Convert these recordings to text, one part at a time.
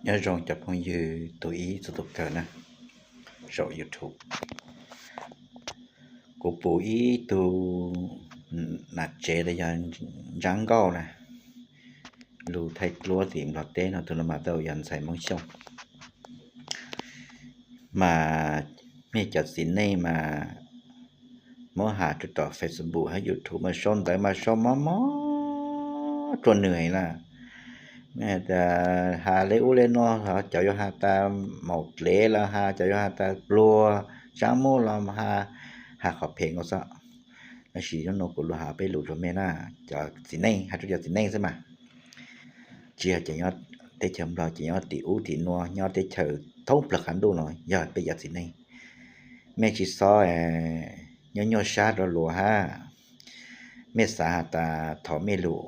Nyob zoo cov phooj ywg tus ib txhua tus kawg na, saum YouTube. Kuv pum ib tug nam tsev los yog ntsaab nkauj na, lug thaij duab tim Nplog teb no, tus no mas tau yog ntxhais Hmoob Xyooj. Mas mej cov txiv neej mas muab has rau tom Facebook hab YouTube mas sau ntawv mas sau mob mob rua nwg heev na. Has le ub le nuav, cov yuav has tas maum dlev los has, cov yuav has tas pluag, tsaab muab los has, has qhov phem nkaus xwb. Tab sis nub nua kuv lug has peb lus rua mej na, cov txiv neej, has rua cov txiv neej xwb mas. Tsis yog cov nyob teb chaws Nplog, cov nyob tim ub tim nuav, nyob teb chaws thoob plawg qab ntuj no yog peb cov txiv neej. Mej tsis xob nyuaj nyuaj sab rua luas hab. Mej xav has tas thaum mej lug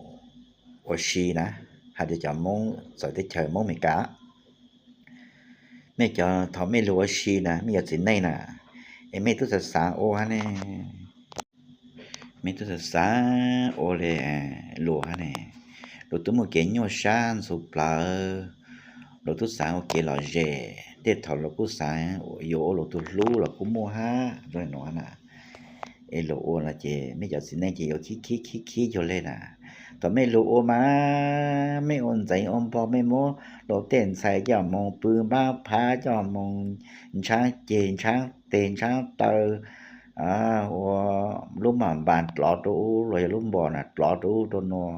ua si na, has tas cov Moob txawv teb chaws Moob Amelikas, mej cov thaum mej lug ua si na, mej cov txiv neej na, es mej tub xav xav ua hab ne, mej tub xav xav ua le luas hab ne, luas tub muaj kev nyuaj sab ntxhuv plawv, luas tub xav ua kev lom zem, tej thaum luas kuj xav yuav ua luas tug hlub los kuj muaj hab. Zoo le nuav na, es luas ua no ces mej cov txiv neej ces yuav khib khib khib khib cuag le na. Thaum mej lug ua mas mej ua ntxeev ua npog, mej muab luas tej ntxhais coj moog pw npab phav, coj moog ntshaab ceg ntshaab teg ntshaab taw, ua lub mam npas dlov rua ub los yog lub npos na dlov rua ub rua nuav,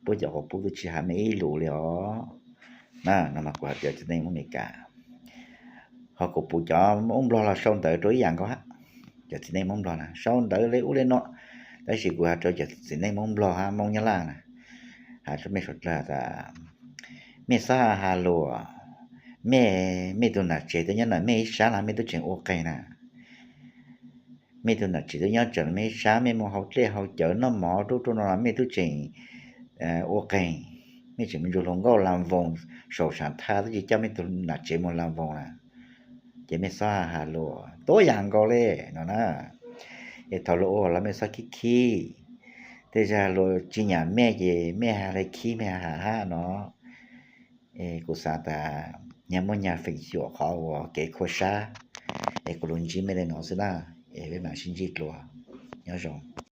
puab cov quas puj twb tsis has mej ib lus le os. Na no mas kuv has cov txiv neej Moob Amelikas. Ho kuv pum cov Moob Nplog los sau ntawv rua ib yam nkaus hab. Cov txiv neej Moob Nplog na sau ntawv le ub le nuav, tab sis kuv has rua cov txiv neej Moob Nplog hab Moob Nyab Laj na, has rua mej suav dlawg tas mej xob has luas, mej, mej tug nam tsev twb nyob ntawm mej ib sab los mej tub tseem ua qeeg na. Mej tug nam tsev twb nyob ntawm mej ib sab, mej moog hau dlej hau cawv noj mov rub rua no los mej tub tseem ua qeeg, mej tseem moog ntsug hluas nkauj las voos saum saam thaj, tub tsis coj mej tug nam tsev moog las voos na. Ces mej xob has luas tuab yam nkaus le no na. Es thaum luas ua los mej xob khib khib, tej zag luas tsis nyam mej ces mej has le khib mej has hab no. Es kuv xav tas nyag muaj nyag feem xyuam qhov uas kev khuam sab. Es kuv lug ntsib mej le no xwb na, es peb mam sib ntsib dlua. Nyob zoo.